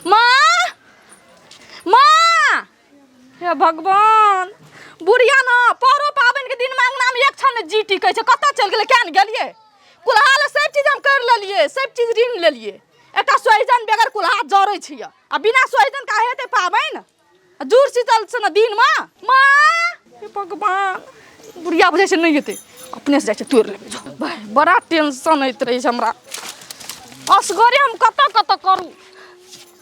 माँ, माँ, हे भगवान, बुढ़िया न परो पाबनि के दिन में अंगना में एक क्षण जी टिकै छै। कतऽ चलि गेलै, किया ने गेलियै? कुल्हा लए सब चीज हम करि लेलियै, सब चीज ऋण लेलियै। एकटा सोहिजन बगैर कुल्हा जरै छियै आ बिना सोहिजन का हेतै पाबनि? जुड़ शीतल छै ने दिनमे। माँ, हे भगवान, बुढ़िया बुझै छै नहि हेतै, अपने से जाइ छै तोड़ि लेबै। जो भाइ, बड़ा टेंशन होइत रहै छै हमरा असगरे, हम कतऽ कतऽ करू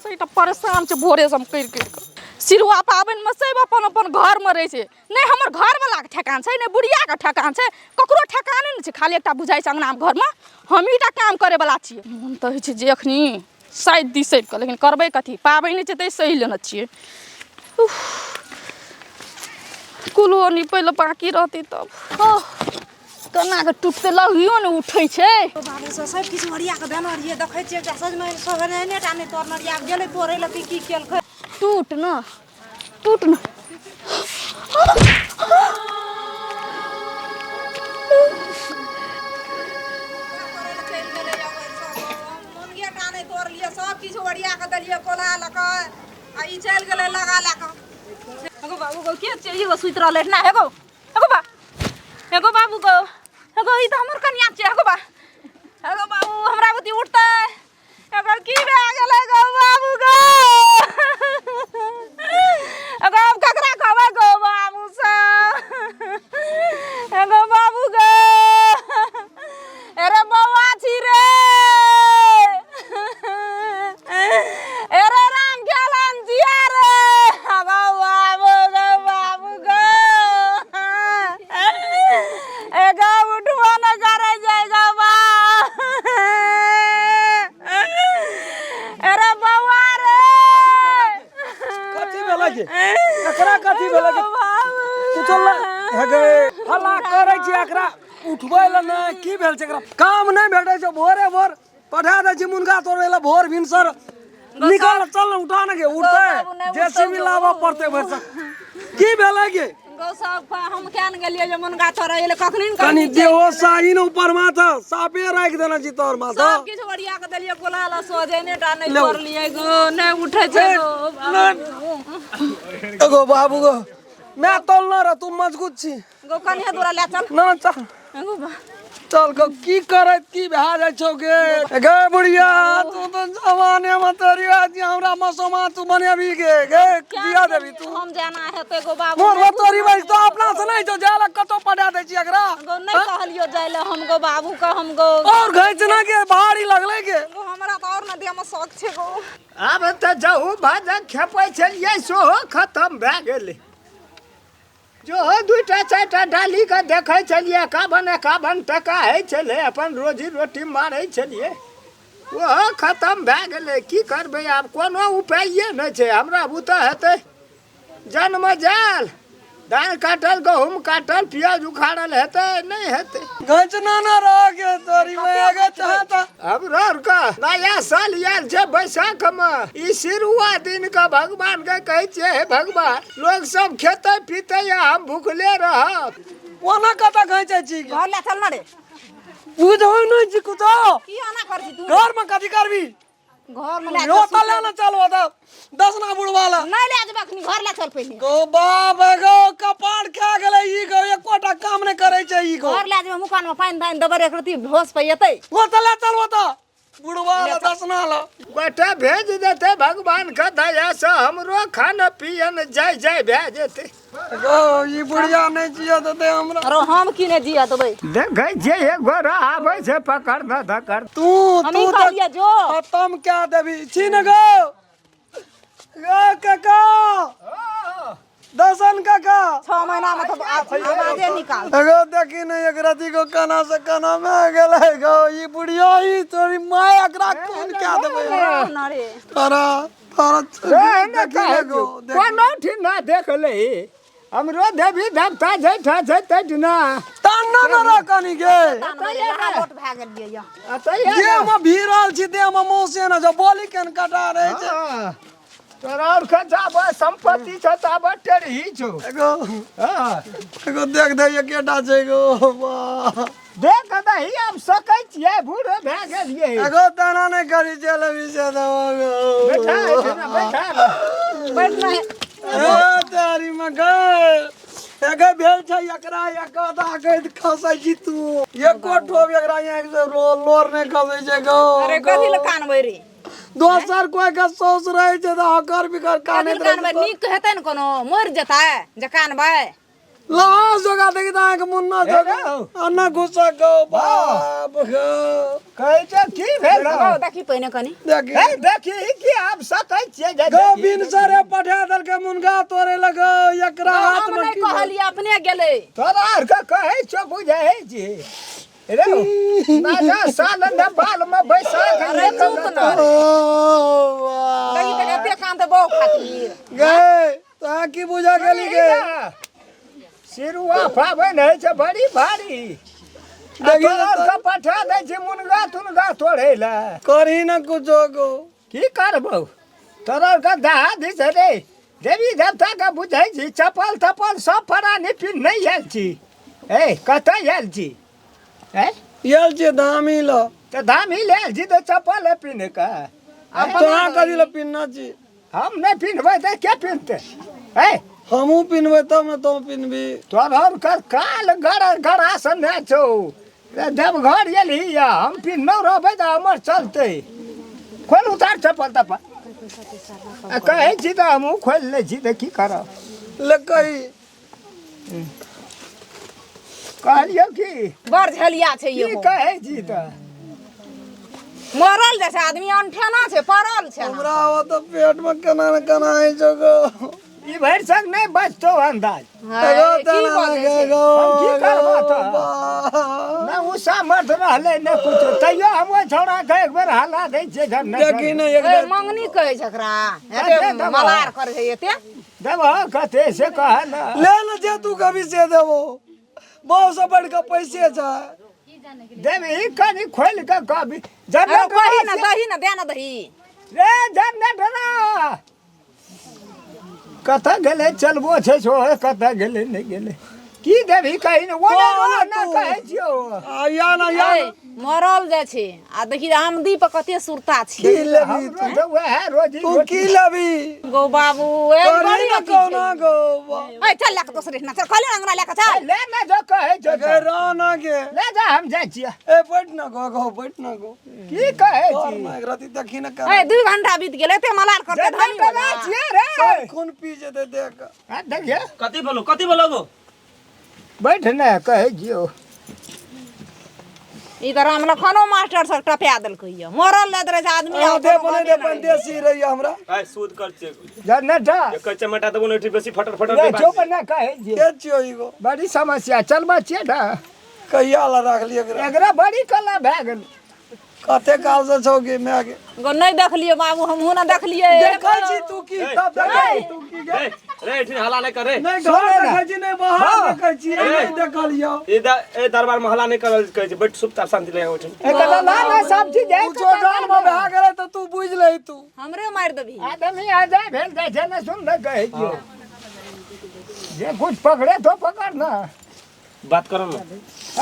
से तऽ परेशान छै। भोरेसँ हम करि करि कऽ सिरुआ पाबनिमे सब अपन अपन घरमे रहै छै। नहि हमर घरवलाके ठेकान छै, नहि बुढ़ियाके ठेकान छै, ककरो ठेकाने नहि छै। खाली एकटा बुझाइ छै अङ्गनामे घरमे हमहीँ टा काम करैवला छियै। मोन तऽ होइ छै जे एखनी साइद दी सहि कऽ, लेकिन करबै कथी? पाबनि छै तै सहि लेने छियै। उफ, कुल्हो निपै लए बाँकी रहतै तब ओह, केना कऽ टूटतै? लघियो ने उठै छै। बाबू से सब किछु ओरिया कऽ देने रहियै, देखै छियै एकटा सजमनि सोहने टा नहि तोड़ने रहियै। आब गेलै तोड़ै लए कि की केलकै? टूट न, टूट न। चलि गेलै मुनगे टा नहि तोड़लियै, सब किछु ओरिया कऽ देलियै कोला लऽ कऽ आ ई चलि गेलै लगा लए कऽ। एगो बाबू गो, के छै एगो सुति रहलै ना? एगो, एगो बा, एगो बाबू गो, एगो ई तऽ हमर कनिया छै। एगो बा, एगो बाबू, हमरा बुद्धि उठतै? एगो की भए गेलै गो बाबू गो? एगो हम ककरा कहबै गो बाबू से? एगो बाबू गो, अरे बौआ छी रे, अरे राम खेलन जिया रे। एगो बाबू गो, बाबू गो, एगो उठबो न करे छै गो बा। अरे बौआ रे। कथी भेलै के एकरा? कथी भेलै के? तू चल ना हे गे, हल्ला करै छी, एकरा उठबै लए नहि। की भेल छै एकरा? काम नहि भेटै छै, भोरे भोर पठा दै छी मुनगा तोड़ै लए। भोर भिनसर निकल, चल ने, उठा ने गे, उठतै। बाबू, नहि उठतौ। जेसीबी लाबऽ पड़तै भरिसक। की भेलै गे? गौ सब हम किया ने गेलियै जे मुनगा तोड़ै लए कखनी ने? कनि देहो साही ने ऊपर माथा साफे राखि देने छी तोहर माथा। सब किछु ओरिया के देलियै गोला ला, सोजने टा नहि लो। तोड़लियै गो। नहि उठै छै गो। एगो बाबू गो, मैं तोल न रह, तू मजबूत छी। गो कनिया दूरा ले चल। ना ना, चल। गो बा। चल गो, की करैत की भए जाइ छौ गे? गे बुढ़िया, तू तऽ जवाने मे तोरी आज हमरा मसोमा तू बनेबी गे। गे दिया देबी तू? हम जाना हेतै गो बाबू। मोर वो तोरी भाई तो अपना से नहीं जो जाला, कतौ पटा दै छी एकरा। गो नहि कहलियो जाय ले हम गो बाबू के हम गो। और घैचना के भारी लगलै के। गो हमरा तऽ और न देह में शौक छै गो। आब तऽ जहू भाजक खेपै छलियै सेहो खतम भए गेलै। जो दूटा चारिटा डालीके देखै छलियै, एकावन एकावन टका होइ छलै, अपन रोजी रोटी मारै छलियै, ओहो खतम भए गेलै। की करबै आब? कोनो उपाये नहि छै हमरा बुते। हेतै जन्म जायल धान काटल, गहूम काटल, प्याज उखाड़ल हेतै? नहि हेतै। घचना न रह के तोरी माया के चाहता। हमरा आरके नया साल आयल छै बैसाखमे, ई सिरुआ दिन के भगवान के कहै छियै, हे भगवान, लोग सब खेतै पीतै आ हम भुखले रहब। ओना कतऽ घैचै छी? घर ले चल ना रे। बुझै नहि छी कुछो। की आना कर छी तू? घर में कथी करबी? घर में ले यो तऽ ले ने चल, ओतऽ दसना बुढ़वा ला। नहीं ले जेबै अखनी, घर ले चल पहिले। गो बाप गो, कपार खा गेलै ई गो, एकोटा काम नहि करै छै ई गो। घर ले जेबै, मुकान में पानि तानि देबै, एक रत्ती होश पे एतै। ओ तऽ ले चल ओतऽ बुढ़वा ला, दसना ला। गोटे भेज देतै भगवान के दया से, हमरो खाना पियन जाय जाय भए जेतै। गो ई बुढ़िया नहि जियऽ देतै हमरा। अरे हम की नहि जियऽ देबै? देखै छियै एगो आबै छै, पकड़ दऽ धकड़। तू हम तू ई तऽ कहलियै जो खतम कए देबी छी ने गो। गो काका, दसन काका, 6 महीना में तऽ आवाजे निकाल। गो देखी ने एक रति को कना से कना में गेलै गो ई बुढ़िया। ई तोरी माय, एकरा कोन कए देबै? ना रे। तोरा तोरा देखी ने गो, देखी। कोनो ठिना देख ले, हमरो देवी देवता जैठा छै तैठिना। ताना न रह कनी गे। लोट भए गेलियै यऽ। देह में भीड़ल छी, देह में मौसे न जो बोली केन कटा रहे छै। तोरा और खचाब संपत्ति छ ताब टेढ़ी छौ। एगो हाँ। एगो देख दे, एकेटा छै गो, वाह। देख दही आब सकै छियै बूढ़ भए गेलियै एगो ताना नहि करी चल अभी से बैठा एहिठिना, बैठा बैठ नहि ए तारी में गए एगे भेल छै एकरा एक आधा गैद खसै छी तू एको ठोप एकरा यहाँ से लोर नहि खसै छै गो अरे कथी लए कानबै रे दोसर कोई के सोच रहै छै तऽ हकर बिकर कथी कानैत लए रहै कानबै छै नीक हेतै ने कोनो मरि जेतै जे कानबै लाश जोगा देखी तऽ अहाँके मुन्ना जोगा अन्ना गुस्सा गो बाप गो कहै छै की भेल गौ देखी पहिने कनी देखी हे देखी की आब सकै छियै जे गो बिन सरे पठा देलकै मुनगा तोड़े लगो एकरा हाथ हम में नहि की कहलियै अपने गेलै तोरा आरके कहै छौ बुझै छी रे ना साल ने बाल में बैसा के अरे चुप न ओ वाह। देखी तऽ एते कानतै बहु खातिर गए तोरा की बुझा गेली गे सिरुआ पाबनि होइ छै बड़ी भारी देखी तोरा तऽ के पठा दै छी मुनगा तुनगा तोड़ै लए करही न कुछो गो की करबौ तोरा के दहा दिस रे देवी देवता के बुझै छी चप्पल तप्पल सब परानी पिन नहि आयल छी ए कतऽ आयल छी ए आयल छियै धामी ल तऽ धामी ले आयल छी तऽ चप्पल पिन्ह कऽ तोरा कथी लए पिन्हना छी हम नहि पिन्हबै तऽ के पिन्हतै ए हमहूँ पिन्हबै तब ने तोँ पिन्हबी तोहर कर काल गड़ गड़ा सन नहि छौ रे देवघर एलही या हम पिन्हनौ रहबै तऽ हमर चलतै खोल उतार चप्पल तप्पल आ कहै छी तऽ हमहूँ खोलि लै छी तऽ की करब ले कही कहलियौ की बड़ झलिया छै की इहो कहै छी तऽ मरल जाइ छै आदमी अनठेना छै पड़ल छै हमरा ओ तऽ पेट में केना ने केना होइ छौ गो ई भरि संग नहि बचतौ अन्दाज एगो की तेना बजै ने छै? गो हम की करबो तऽ? बा। नहि ओ सामर्थ रहलै नहि कुछो तैयो हम ओहि छौड़ाके एक बेर हला दै छियै जब नहि देखी ने एक ए, बेर मंगनी कहै छै एकरा दे एते देबो। मलार करै छै एते देबह कते से कह ने ले ने जे तू कभी से देबो बहु से बढ़ के पैसे छै देबही कनि खोलि कऽ कहबी जब अरे कही ने दही ने दे ने दही रे जनरेटरा कतऽ गेलै चलबो छै सो कतऽ गेलै नहि गेलै की देबही कही ने ओ कह ने तू। कहै छियौ आ या ना या ए, मरल जाइ छै आ देखी आमदी पर कते सुरता छै की लेबी हमरो तऽ वएह रोजी तू रोटी की लेबी गो बाबू ए करही बड़ी ने अथी कौना छै। गो बा। ए चल लए के दोसरे ठिना चल कहलियै अंगना लए के चल ले ने जो कहै छौ एगे रह ना गे ले जा हम जाइ छियै ए बैठ ना गो गो बैठ ना गो की कहै कर छी ना एक राती देखी ना कर ए 2 घंटा बीत गेलै एते मलाल करते धानी जनरेटरा वाला। छियै रे सब खून पी जेतै देख आ देखिए कथी बोलो कथी बोलो गो बैठ ने कहै छियौ ई तऽ राम लखनो मास्टर सब टपा देलकै यऽ मरल लैत रहै छै आदमी आ आ दे बने दे अपन देसी रही हमरा आय सूद कर छे जनरेटर एक चमेटा देबो ने बेसी फटर फटर रे दे चुप ने कहै छियै के छियो ई गो बड़ी समस्या चलबै छियै ने कहिया ला राखली एकरा एकरा बड़ी कला भए गेल कते काल से छौ गे माय गे गो नहि देखलियै बाबू हमहूँ ने देखलियै देखै छी तू की तब देखै छी तू की गे रे रे एठिन हल्ला नहीं कर रे नहि सुन घर ने। देखै छी नहि बाहर देखै छी नहि देखलियौ ए ए दरबार में हल्ला नहीं करल कहै छै बैठ चुपचाप शांति लगा ओठिन एकरा ला ना सब चीज है कुछो जान में भए गेलै तऽ तू बुझि लही तू हमरे मारि देबही आदमी आ जाए भेल जाइ छै ने सुन ने कहै छियौ जे कुछ पकड़े तो पकड़ ना बात करो ना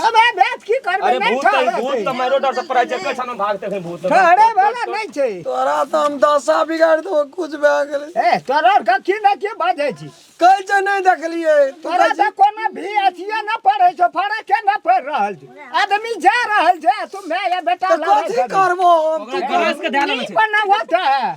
अबे बात की करबै अरे नहि भूत त ठहरतै। भूत त मारो डर से पड़ै छै कछन भागते हैं भूत ठहरे वाला नहि छै तोरा तऽ हम दशा बिगाड़ि देबो कुछ भए गेलै ए तोरा आर के की ने की बाजै छी कहै छै नहि देखलियै तू तोरा तऽ कोनो भी अथिये न पड़ै छौ फरके न पड़ि रहल छै आदमी जा रहल छै आ तू माय या बेटा तऽ लड़ाइ कथी करै। करबो हम तू ओकरा गणेश के ध्यान में ई छै बना होता है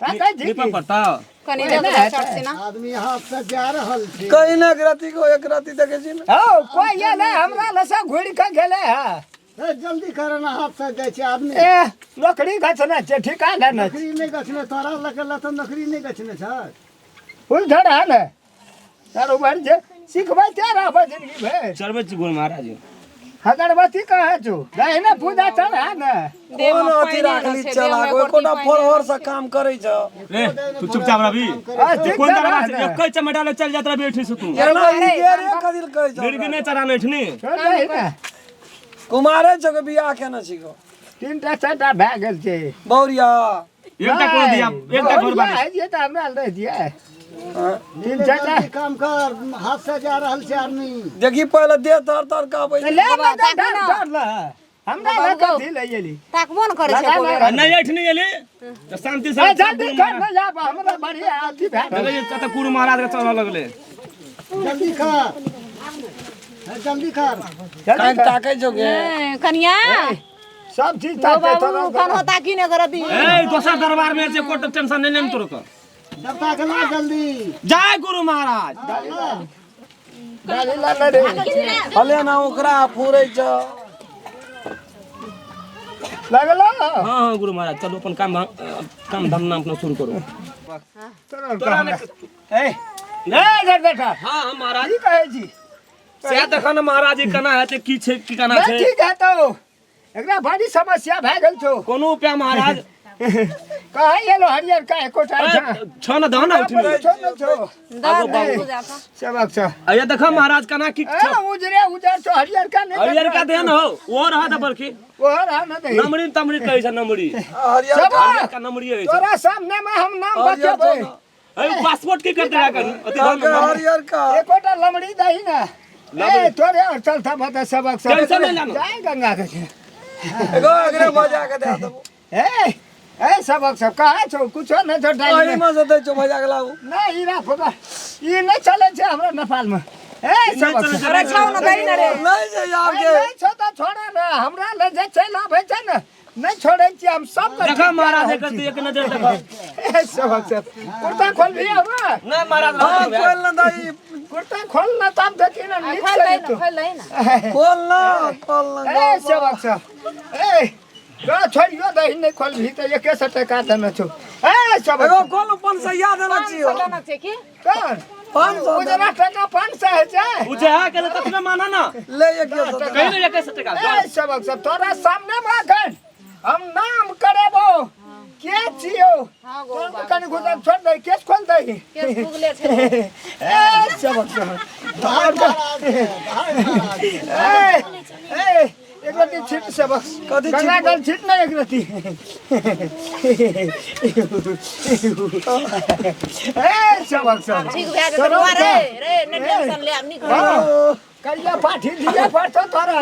ताकै छी नीपा पड़ता कनि ओहिना देख ले हेतै। चट सिना आदमी हाथ से जा रहल छै कहीं ना एक राती को एक राती देखे छी ना हौ कोइ एलै हमरा लसँ घुरि कऽ गेलै हँ ए, जल्दी कर ना हाथ से जाइ छै आदमी ए नौकरी गछने छै ठिका लेने छै नौकरी नहि गछने तोरा लगे लऽ तऽ नौकरी नहि गछने छै फूल झड़ा ने चारू भरि जे सिखबै ते रहबै जिंदगी भरि चढ़बै छी गुरु महाराज अगरबत्ती कहाँ छौ दही ने पूजा चढ़ा ने देह कोन मे अथी पानि राखली छै, देह चला मे कोई एको कोटा रत्ती फरहर से काम करै छ रे तू चुपचाप रही अथी कोन चढ़ा दरबार से ने एक चमेटा ले चल जात रही एठी से तू एना ई गे रे कथी कहै छ मिर्गी नहीं चढ़ाना एठनी छोड़ दही ने कुमारे छौ के बियाह केने छी गो तीनटा चारिटा भए गेल छै बौरिया एकटा कोनो दिया, एकटा घर बाटे। है जे त हमरा लए दिया। तीन चारिटा जल्दी काम कर, हाथ से जा रहल छै आदमी। देखी पहिले देह तर तर कापै छै। ले ना, डर डर ल, हमरा लए कथी ले एली? ताकबो न करै छै लगा एको बेर। आ नहि ऐठ नहि एली तऽ शांति से ए, जल्दी कर न जाब, हमरा बढ़िया अथी भए गेल। देखै छियै, कतऽ कुरु महाराज के चढ़ऽ लगलै। जल्दी कर, हे, जल्दी कर। जल्दी कान कर। ताकै छौ गे? ए, कनिया सब चीज गौ ताकते बाबू तोरा। कन्हो ताकी ने करती। ए, दोसर दरबार में छै, कोट टेंशन नहि लेम तोर के। देवता के ला जल्दी। जय गुरु महाराज। डाली ला रे। हले ना ओकरा फुरै छ। लगलो। हाँ हाँ गुरु महाराज, चलू अपन काम काम धाम नाम अपना शुरू करू। तोरा तोरा ए ए इधर बैठा। हाँ हाँ महाराज। की कहै छी? सएह देखऽ ने महाराज, ई केना हेतै, की छै, की केना नहीं छै? ठीक है, तो एकरा भारी समस्या भए गेल छौ। कोनो उपाय महाराज? कहै एलो हरियर का एकोटा ए, छौ न दह न उठिमे। छौ न छौ। दर दे पूजा पर। सबक छौ। अये देखऽ महाराज, केना की ए छौ? उजरे उजर छौ, हरियर का नहीं। हरियर का देह न हो, ओहो रहत बल्कि। ओहर आ न दही। नमरी तमरी कहै छै नमरी। हरियर। सबक। हरियर का नमरी होइ छै। तोरा सामने में हम नाम हरियर बतेबै। छौ न। ए, पासपोर्ट की करते रहा करू अति धन कहलकै हरियर का। एकोटा लमड़ी दही ने। ए तोरे और चलता बता सबक सब। टेंशन नहीं लानो। जय गंगा के छै। एगो एकरे बजा के दे देबो। ए ए सबक सब कहाँ छौ? कुछो नहीं छौ डाली ओही में। में से दै छौ, बजा के लाबू। नहीं, ई राख बाबा, ई नहीं चले छै हमरा नेपाल में। ए सबक सब। अरे छौ न दही न रे। नहीं छै यार के। नहीं छौ तऽ छोड़े ने, हमरा ले जे चलि आबै छै ने, नहीं छोड़ै छियै हम सब के। देखऽ महाराज, एकर तू एक नजर देखऽ। ए सबक सब, कुर्ता खोल भी हमरा। नहीं महाराज। हाँ, खोल न दही। कुर्ता खोल न तब देखी न नीक खोल से दही न। तू। खोल दही न। खोल न, खोल न। ए सबक सब, ए तो छोड़ियो दही, नहीं खोलभी तऽ 100 टका देने छौ। ए सबक एगो सब। खोल, 500 देना छियो। 500 देना छै की? कौन? 500। उजरा टका 500 होइ छै? उ जे है के ततने माना ना। ले, 100। कहीं नहीं 100 टका। ए सबक सब, तोरा सामने में अखन हम नाम करेबो के छियौ। हाँ गो तोर बाबू। कनि घुसल छोड़ दे, केस खोल दही। केस फुगले छै। ए सबक सब, भाई महाराज के, भाई महाराज के। ए ए एक रत्ती छिट सबक। कथी छिटबो? गंगा जल छिट न एक रत्ती। ए सबक सब, ठीक भए जेतै तोरो बौआ रे। के- रे नहि टेंशन ले, आब नीक भए जेतै। हाँ, करिया पाठी दिया पड़तो तोरा।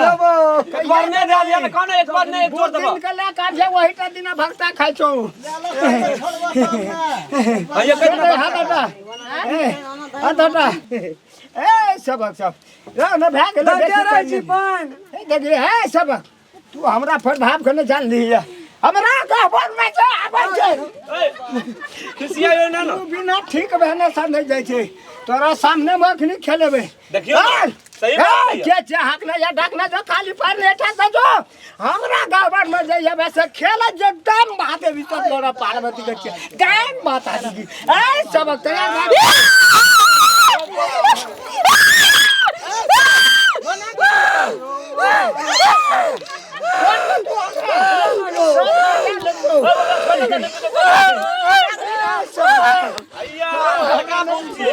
एक बार नहीं दे दिया ना कौन, एक बार नहीं, एक जोर दबा। दिन के ले काट वही टा दिना भक्ता खाइ छौ। ले लो, छोड़बो तब ने। हाँ, ये छोड़ कहीं दे, हाथ हटा। ए, हाथ हटा। ए सबक सब, रह न, भए गेलै। दे बेसी रहै छी पानि। पानि। ए, देखी हे सबक, तू हमरा प्रभाव के नहि जानली है, हमरा कहबो नहि छै, आबै छै। खुशिया यो ना ना। तू बिना ठीक भेने से नहि जाइ छै, तोरा सामने मे अखनी खेलेबै। देखियौ ने, चल। सही बात ए, है। के छै हाक नहि या डाक नहि जो खाली पार लेटा से जो हमरा गाँव में जाइए वैसे खेल जे दम महादेवी सब तोरा पार्वती के छियै जय माता दी। ए सबक तैयार भए। अय्या हल्का बहुत छी।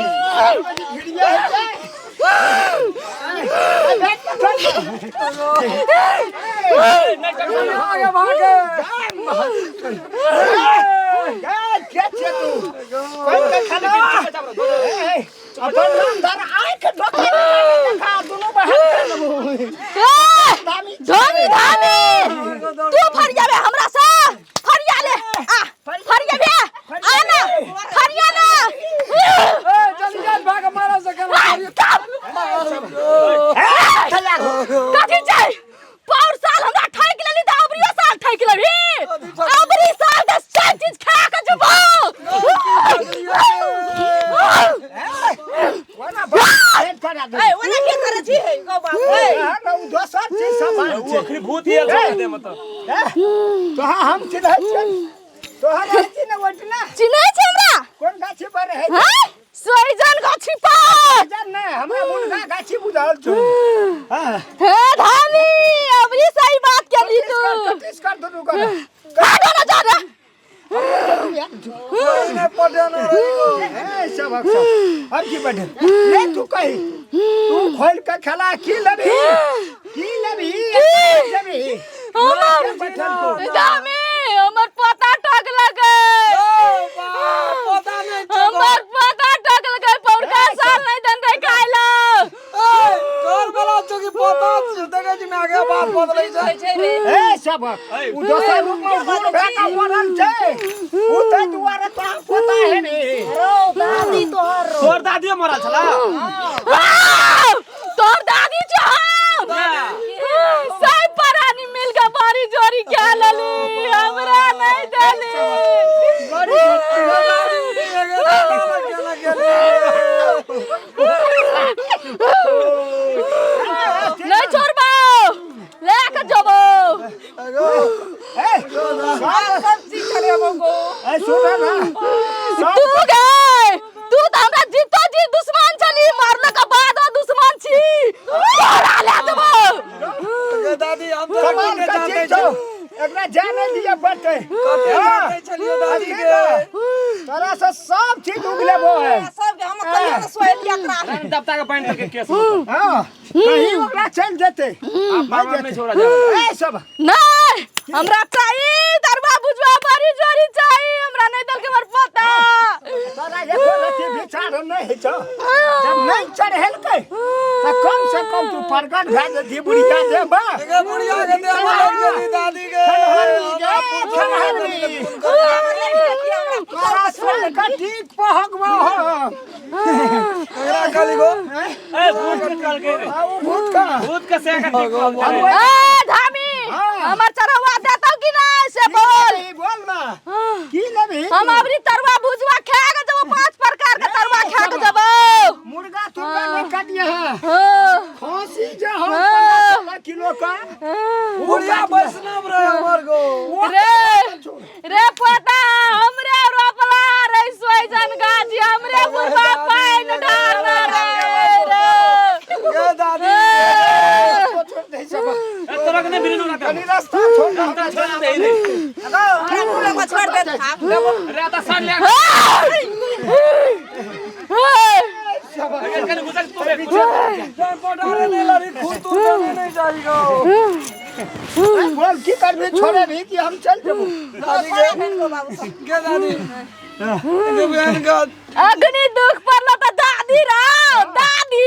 ए, नहीं टकरा। आगे भागे। के छै तू? कोइ के खाना? ए, अपन नाम धर, आँख ढोके देखा, दुनू बहन कर लेबो। ए, धामी धामी, तू फरियाबे हमरा से? फरिया ले आ, फरियाबे आ ना, फरिया ना। ए जल्दी जा, भाग मारा से केना। कथी छै? पौर साल हमरा ठकि लेली तऽ अबरियो साल ठकि लेबही? अबरी साल तऽ सब चीज खा के जेबौ। ओना भेंट करा दे। ए, ओना के करै छी हे गौ बाबू? ए, ए, ना, उ दोसर चीज सामान उ छै। अखनी भूत ही आयल दे मतलब। ए, तोहा हम चिन्है छियै, तोहा रहै छी ने ओहिठिना? चिन्है छै हमरा? कोन गाछी पर रहै छी? हैं, सोइजन गाछी पर। जान ने, हमरा मुनगा गाछी बुझल छौ। हाँ। हे धामी, अबरी सही बात केली तू। कटिस कर दुनू कर। भागो ना, जा रे। नहि पटेना रही। ए सबक सब, अब की बढ़े ले, तू कही, तू खोल के खेला, की लेबही, की लेबही, लेबही? हमर बैठल को धामी, हमर पोता ठगलकै। सबक उ दोसर रूप में बूढ़ भए कऽ मरल छै उ तै दुआरे तोरा पोता है रे रो दादी तोहर रो तोर दादियो मरल छला तोर दादी छौ हम सब परानी मिल के बारी जोरी के लली हमरा नहीं देली नहीं छोड़बो ले के जबो ए सब चीज चलेबो गो ए सुन ना तू गए तू तो हमरा जीतो जी दुश्मन छली मारने के बाद दुश्मन छी तोरा ले देबो दादी हम तो कमाल के का जानते चीज छौ एकरा जाने दिया पड़तै कते जानते छलियो दादी के तोरा से सब चीज उगलेबो है सबके हम कहियो न सोहेलिया करा दफ्ता के पैंट के केस हाँ कहीं ओकरा चल जेतै बाबा नहीं छोड़ा जाए ए सब नहीं हमरा चाहिए दरबा बुझवा बड़ी जोरी चाहिए हमरा नहीं दल के हमर पता तोरा एको रति विचार नहीं होइ छौ जब नहीं चढ़ेलकै तऽ कम से कम तू प्रकट भए जेती बुढ़िया जे बा गे बुढ़िया के देह में लग गेली दादी के तोरा सुन कऽ ठीक पहकबो हम एकरा खाली गो ए भूत के कल के आ उ भूत का भूत के से के ठीक पहक ए धामी हाँ। हमर चढ़वा देतौ कि नहीं से बोल बोल ना की लेबही हम अबरी तरुआ भुजवा खा के जबो पांच प्रकार के तरुआ खा के जबो मुर्गा तुर्गा नहीं काटिए है हाँ, खांसी जे हम हाँ। 15-16 किलो का बुढ़िया वैष्णव रहे हमर गो रे रे पोता हमरे रोपला रे सोइजन गाजी हमरे बुढ़वा पाइन डालना रे रे गे दादी छोड़ दे सब ए तोरा के नहीं बिनु ना कनी रास्ता छोड़ दे हमरा छोड़ दे रे हमरा पूरा को छोड़ दे आप रे त सन ले कनी गुजर तू बे जान पटारे नहीं लड़ी खून तून देने नहीं जाई गो बोल की करबी छोड़े भी कि हम चल जेबो दादी के बाबू गे दादी गे बहन के अग्नि दुख पड़लो त दादी रो दादी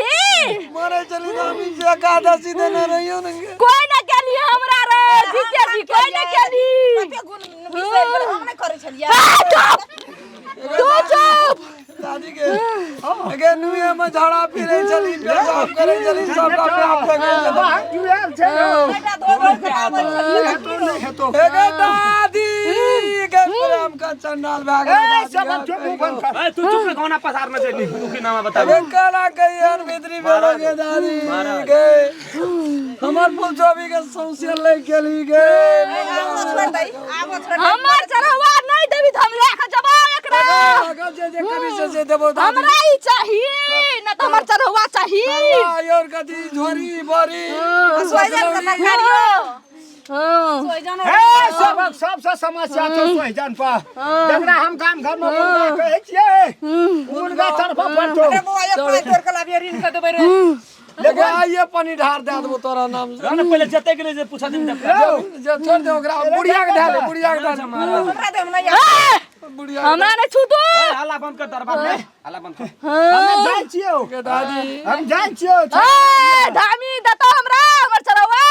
मरे चली दामी से एकादशी देने रहियो न गे कोई न केली हमरा रे जीते जी कोई न केली कते गुण बिसरि गेल हम नहि करै छलियै ए, चुप तू चुप दादी के गे नुए में झाड़ा फिरे चली पेशाब करे चली सबटा प्याप लगे बाहर जुएल छै बेटा धो धो के आबै छलियै हेतो नहीं हेतो गे दादी गे प्रेम का चंडाल भए ए गेल सब हम चुप बंद कर ए तू चुप रे कौन पसार में से दुखी नामा बता गे काला कहियन भीतरी भेलो गे दादी गे हमर फुलचोबी के सौंसे ले गेली गे आबो छोड़ दे आबो छोड़ दे हमर चढ़वा नहीं देबी त हम ले के जबो एकरा अगर जे जे करी से जे देबो दादी हमरा ई चाहिए न त हमर चढ़वा चाहिए और कथी झोरी बरी सोइजन के तरकारियो हाँ। सोइजन ए सब सबसे समस्या छौ सोहिजन पर जकरा हम गाम घर में मुर्गा कहै छियै मुर्गा तरफ पड़तौ अरे बौआ एक पाइ तोड़ के लाबियै ऋण के देबै रे लेकिन आइए पानी ढार दे देबो तोरा नाम से ना पहले जते के लिए पूछा दिन तक जे छोड़ दे ओकरा बुढ़िया के ढाले बुढ़िया के ढाले हमरा देब नहि ए, बुढ़िया हमरा नहीं छू तू हल्ला बंद कर दरबार में हल्ला बंद कर हम जाइ छियौ के दादी हम जाइ छियौ ए, धामी देतो हमरा हमर चढ़वा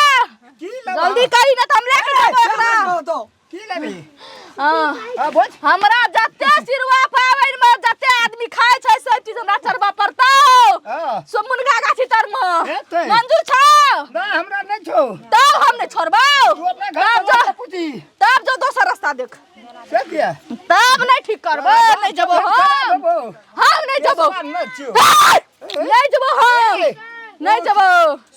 की लेबही जल्दी करी न त हम लेके जेबो एकरा तो की लेबही हाँ। हां बोल हमरा जते सिरुआ पाबनि में जते आदमी खाय छै सब चीज हमरा चढ़बा पड़तौ हाँ। सो मुनगा गाछी तर में हेतै। मंजूर छौ ना हमरा नहीं छौ तब हम नहीं छोड़बौ तू अपना घर तब पर जो जा पूछी तब जो दोसर रास्ता देख से किया तब नहीं ठीक करबो नहीं जबो हम हम नहीं जबो नहीं छियौ नहीं जबो हम नहीं जबो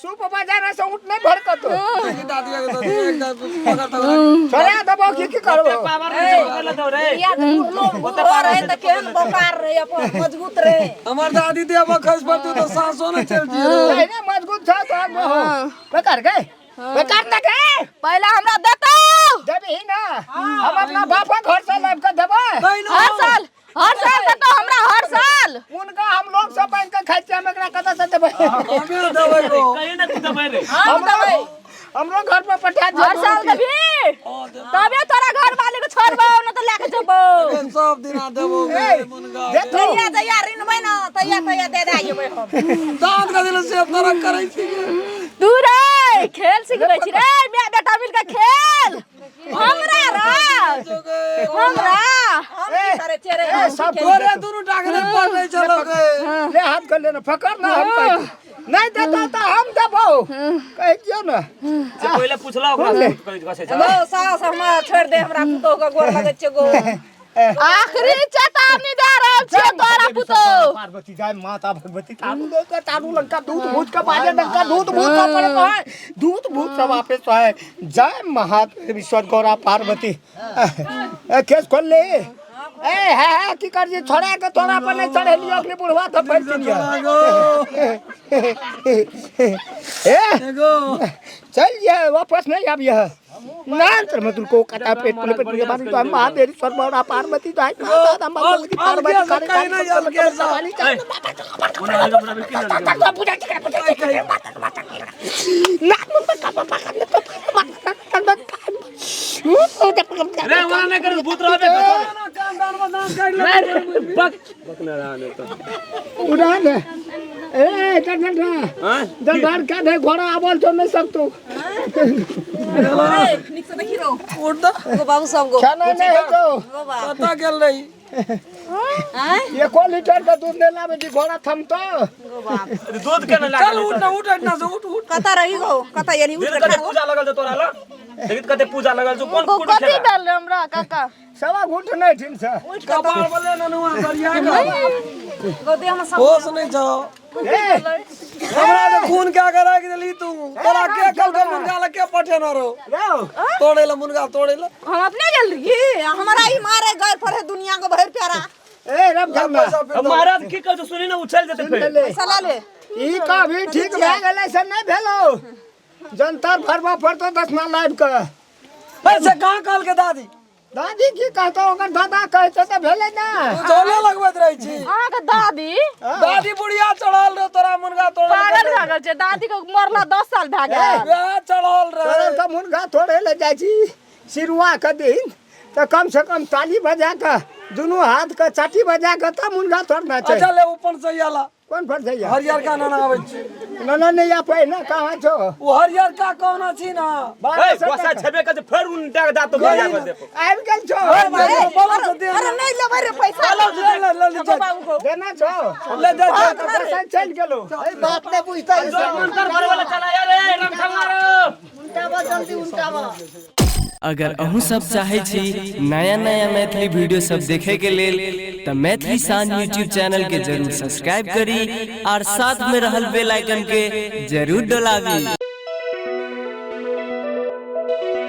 सूप बाजार से ऊँट नहीं भरकतो दादी के दादी एक पकड़ तो छोड़ा देबो की की करबो पावर नहीं छोड़ ले दो रे या बुढ़लो बुढ़लो रहे तऽ केहन बोकार रहे अपन मजबूत रहे हमर दादी दे अब खस पर तू तो सांसो न चलती रे नहीं नहीं मजबूत छ तो हम हो बेकार गए बेकार ना गए पहला हमरा देतौ देबही ना हम अपना बापा घर से लाब के देबै नहीं हर साल हर साल देतौ हमरा हर साल मुनगा हम लोग सब बन के खाइ छियै हम एकरा कतऽ से देबै हमे देबै गो कहीं ना तू दबाई रे हमरो हमरो घर पर पठा दियौ हर साल देबी तबे तोरा घर वाले के छोड़बौ न तऽ लए के जेबौ सब दिना देबो गे मुनगा देखो तैया जहिया ऋण बै ने तैया तैया दे दे आइबै हम दांत का दिल से तरक करै छी गे। तू रे खेल सिखबै छी रे my बेटा मिल के खेल हमरा रे हमरा हम की करे छियै रे ए, सब तोरे दुनू टाके नहीं पड़ले चलो गे ले हाथ कर लेना पकड़ ना हम कह नहीं देता तो हम देबो कह दियो ना से पहिले पूछला ओकरा से कहै छै गो सास हमरा छोड़ि दे हमरा पुतोह के गोर लगै छै गो आखिरी चेतावनी दे रहल छियै तोरा पुतोह पार्वती जय माता भगवती तारू दो के तारू लंका दूध भूत के बाजे लंका दूध भूत सब पड़े तो है दूध भूत सब आपे तो है जय महादेव ईश्वर गौरा पार्वती ए केस खोल ले ए है है की कर जे छोड़ा के तोरा पर नहीं चढ़े लियो अगले बुढ़वा तो फट लिया ए एगो चल ये वापस नहीं अब यह नांतर मतुल को कटा पेट पुले पेट के बाद तो महादेव ईश्वर गौरा पार्वती जय माता भगवती पार्वती अलगे कहीं नहीं अलगे सा। रे वहाँ नहीं कर भूत रहबे कान दान में दान काट ले बक बकना रहा नहीं तो उड़ान ए चल चल हां दरबार का दे घोड़ा आवल तो नहीं सब तो नीक से देखी रो उठ द गो बाबू सब गो खाना नहीं है तो गो बा कतऽ गेल रही आँय एको लीटर का दूध नहीं लावे जी घोड़ा थम तो गो बाप दूध के ना चल लागल उठ ना उठ ना से उठ उठ कतऽ रही गो कतऽ यानी उठ दिन कते पूजा लगल छौ तोरा ल देखित कते पूजा लगल छौ कोन कुट कथी खेला भेल रे हमरा काका सवा घुट नहीं ठीक से कपार वाले ननुआ करिया के गो दे हम सब होश नहीं छौ ए हमरा के खून क्या करा के देली तू तोरा के कल के मुर्गा ल के पठेना रहो रो तोड़े ल मुर्गा तोड़े ल हम अपने गेल रही ई हमरा ई मारे गैर पर है दुनिया के भरि प्यारा ए रब घर में पैसा फिर अब महाराज की कहै छौ सुनी ना उछल जेतै फेर ले पैसा ला ले ई कभी ठीक भए गेलै से नहीं भेलो जनतर भरबा पड़तो दसमा लाइव के पैसे कहाँ कहल के दादी दादी की कहतो ओकर दादा कहतो तऽ भेलै ना तू चौले लगबैत रहै छी अहाँके दादी दादी बुढ़िया चढ़ल रहो तोरा मुर्गा तोड़े पागल भए गेल छै दादी के मरला 10 साल भए गेल वएह चढ़ल तोरा रहे तऽ मुर्गा तोड़े लए जाइ छी सिरुआ के दिन तऽ कम से कम ताली बजा कऽ दुनू हाथ के चाटी बजा कऽ तब मुर्गा तोड़ना छै अच्छा ले ऊपर से आला कोन फर छै हरियर का नाना आबै छी ना नहीं आप ना कहाँ छो ओ हरियर का कहना छी ना ए गोसा छेबे कर फेर उन डाक दा तो भैया कर दे आबि गेल छो बोलो से दे अरे नहीं लेबै रे पैसा ले ले ले ले जा बाबू को देना छो ले जा जा पैसा चलि गेलो ए बात नहीं बुझता है सब। मंत्र भरे वाला चला यार रे राम संग उल्टावा जल्दी उल्टावा। अगर अहूँ सब चाहे छी नया नया मैथिली वीडियो सब देखे के लेल त मैथिली शान यूट्यूब चैनल के जरूर सब्सक्राइब करी और साथ में रहल बेल आइकन के जरूर डोलाबी।